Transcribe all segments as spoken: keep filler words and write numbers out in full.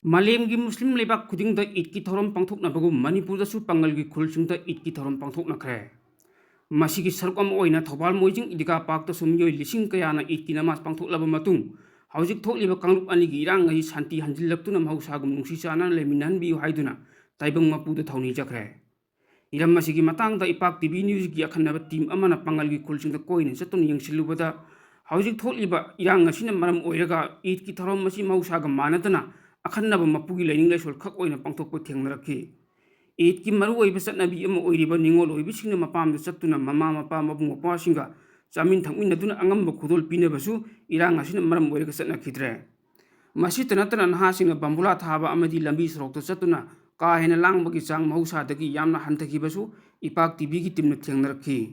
ꯃꯥꯂꯦꯝꯒꯤ ꯃꯨꯁꯂꯤꯝ ꯂꯩꯕꯥꯛ ꯈꯨꯗꯤꯡꯗ ꯏꯗꯀꯤ ꯊꯧꯔꯝ ꯄꯥꯡꯊꯣꯛꯅꯕꯒꯨꯝ ꯃꯅꯤꯄꯨꯔꯗꯁꯨ ꯄꯥꯉꯜꯒꯤ ꯈꯨꯜꯁꯤꯡꯗ ꯏꯗꯀꯤ ꯊꯧꯔꯝ ꯄꯥꯡꯊꯣꯛꯅꯈ꯭ꯔꯦ꯫ ꯃꯁꯤꯒꯤ ꯁꯔꯨꯛ ꯑꯃ ꯑꯣꯏꯅ ꯊꯧꯕꯥꯜ ꯃꯣꯏꯖꯤꯡ ꯏꯗꯤꯒꯥ ꯄꯥꯔꯛꯇꯁꯨ ꯃꯤꯑꯣꯏ ꯂꯤꯁꯤꯡ ꯀꯌꯥꯅ ꯏꯗꯀꯤ ꯅꯃꯥꯖ ꯄꯥꯡꯊꯣꯛꯂꯕ ꯃꯇꯨꯡ, ꯍꯧꯖꯤꯛ ꯊꯣꯛꯂꯤꯕ ꯀꯥꯡꯂꯨꯞ ꯑꯅꯤꯒꯤ ꯏꯔꯥꯡ ꯑꯁꯤ ꯁꯥꯟꯇꯤ ꯍꯟꯖꯤꯜꯂꯛꯇꯨꯅ ꯃꯍꯧꯁꯥꯒꯨꯝ ꯅꯨꯡꯁꯤ ꯆꯥꯟꯅꯅ ꯂꯩꯃꯤꯟꯅꯍꯟꯕꯤꯌꯨ ꯍꯥꯏꯗꯨꯅ ꯇꯥꯏꯕꯪ ꯃꯄꯨꯗ ꯊꯧꯅꯤꯖꯈ꯭ꯔꯦ꯫ ꯏꯔꯝ ꯑꯁꯤꯒꯤ ꯃꯇꯥꯡꯗ ꯏꯄꯥꯛ ꯇꯤ ꯚꯤ ꯅ꯭ꯌꯨꯁꯀꯤ ꯑꯈꯟꯅꯕ ꯇꯤꯝ ꯑꯃꯅ ꯄꯥꯉꯜꯒꯤ ꯈꯨꯜꯁꯤꯡꯗ ꯀꯣꯏꯅ ꯆꯠꯇꯨꯅ ꯌꯦꯡꯁꯤꯜꯂꯨꯕꯗ, ꯍꯧꯖꯤꯛ ꯊꯣꯛꯂꯤꯕ ꯏꯔꯥꯡ ꯑꯁꯤꯅ ꯃꯔꯝ ꯑꯣꯏꯔꯒ ꯏꯗꯀꯤ ꯊꯧꯔꯝ ꯑꯁꯤ ꯃꯍꯧꯁꯥꯒ ꯃꯥꯟꯅꯗꯅ ꯑꯈꯟꯅꯕ ꯃꯄꯨꯒꯤ ꯂꯥꯏꯅꯤꯡ ꯂꯥꯏꯁꯣꯜ ꯈꯛ ꯑꯣꯏꯅ ꯄꯥꯡꯊꯣꯛꯄ ꯊꯦꯡꯅꯔꯛꯈꯤ꯫ ꯏꯗꯀꯤ ꯃꯔꯨꯑꯣꯏꯕ ꯆꯠꯅꯕꯤ ꯑꯃ ꯑꯣꯏꯔꯤꯕ ꯅꯤꯉꯣꯜ ꯑꯣꯏꯕꯤꯁꯤꯡꯅ ꯃꯄꯥꯝꯗ ꯆꯠꯇꯨꯅ ꯃꯃꯥ ꯃꯄꯥ ꯃꯕꯨꯡ ꯃꯧꯄ꯭ꯋꯥꯁꯤꯡꯒ ꯆꯥꯃꯤꯟ ꯊꯛꯃꯤꯟꯅꯗꯨꯅ ꯑꯉꯝꯕ ꯈꯨꯗꯣꯜ ꯄꯤꯅꯕꯁꯨ ꯏꯔꯥꯡ ꯑꯁꯤꯅ ꯃꯔꯝ ꯑꯣꯏꯔꯒ ꯆꯠꯅꯈꯤꯗ꯭ꯔꯦ꯫ ꯃꯁꯤꯇ ꯅꯠꯇꯅ ꯅꯍꯥꯁꯤꯡꯅ ꯕꯝꯕꯨꯂꯥ ꯊꯥꯕ ꯑꯃꯗꯤ ꯂꯝꯕꯤ ꯁꯣꯔꯣꯛꯇ ꯆꯠꯇꯨꯅ ꯀꯥ ꯍꯦꯟꯅ ꯂꯥꯡꯕꯒꯤ ꯆꯥꯡ ꯃꯍꯧꯁꯥꯗꯒꯤ ꯌꯥꯝꯅ ꯍꯟꯊꯈꯤꯕꯁꯨ ꯏꯄꯥꯛ ꯇꯤ ꯚꯤꯒꯤ ꯇꯤꯝꯅ ꯊꯦꯡꯅꯔꯛꯈꯤ꯫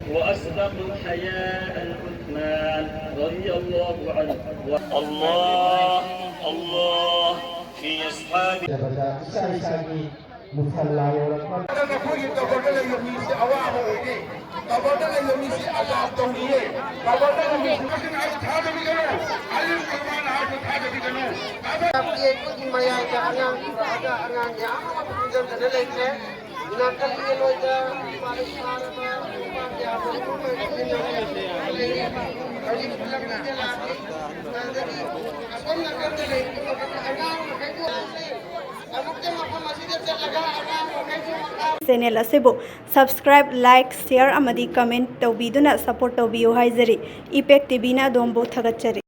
وأصدق الحياء عثمان رضي الله عنه. الله، الله في أصحابه. ꯏꯁꯥ ꯏꯁꯥꯒꯤ ꯃꯨꯁꯜꯂꯥ ꯌꯧꯔꯛꯄ꯫ ꯑꯗꯨꯅ ꯑꯩꯈꯣꯏꯒꯤ ꯀꯕꯔꯗ ꯂꯩꯕ ꯃꯤꯁꯦ ꯑꯋꯥꯕ ꯑꯣꯏꯔꯦ꯫ ꯀꯕꯔꯗ ꯂꯩꯕ ꯃꯤꯁꯦ ꯑꯖꯥꯕ ꯇꯧꯔꯤꯌꯦ꯫ ꯀꯕꯔꯗ ꯂꯩꯕ ꯃꯤꯁꯦ ꯑꯩ ꯊꯥꯖꯕꯤꯒꯅꯨ꯫ ꯑꯌꯨꯛ ꯀꯃꯥꯟ ꯍꯥꯏꯕ ꯊꯥꯖꯕꯤꯒꯅꯨ꯫ ꯑꯩꯈꯣꯏꯒꯤ ꯃꯌꯥꯏꯗ ꯑꯉꯥꯡ ꯄꯨꯔꯛꯑꯒ ꯑꯉꯥꯡ ꯌꯥꯝ ꯑꯃ ꯄꯨꯟꯁꯤꯟꯗꯅ ꯂꯩꯈ꯭ꯔꯦ꯫ ꯅꯥꯀꯟ ꯌꯦꯠꯂꯣꯝꯗ ꯅꯨꯄꯥ ꯂꯩꯁꯥꯔꯕ ꯅꯨꯄꯥ ꯀꯌꯥ ꯑꯃ ꯂꯩꯔꯤ꯫ ꯍꯧꯖꯤꯛ ꯂꯝꯕꯤꯗ ꯂꯥꯛꯂꯤ꯫ ꯑꯗꯒꯤ ꯑꯁꯣꯝ ꯅꯥꯀꯟꯗ ꯂꯩꯔꯤꯕ ꯑꯉꯥꯡ ꯃꯈꯩꯗꯣ ꯑꯃꯨꯛꯇ ꯃꯐꯝ ꯑꯁꯤꯗ ꯆꯠꯂꯒ ꯑꯉꯥꯡ ꯃꯈꯩꯗꯣ ꯃꯈꯥ ꯆꯦꯅꯦꯜ ꯑꯁꯤꯕꯨ subscribe, like, share ꯑꯃꯗꯤ comment ꯇꯧꯕꯤꯗꯨꯅ support ꯇꯧꯕꯤꯌꯨ ꯍꯥꯏꯖꯔꯤ꯫ ꯏꯄꯦꯛ ꯇꯤ ꯚꯤꯅ ꯑꯗꯣꯝꯕꯨ ꯊꯥꯒꯠꯆꯔꯤ꯫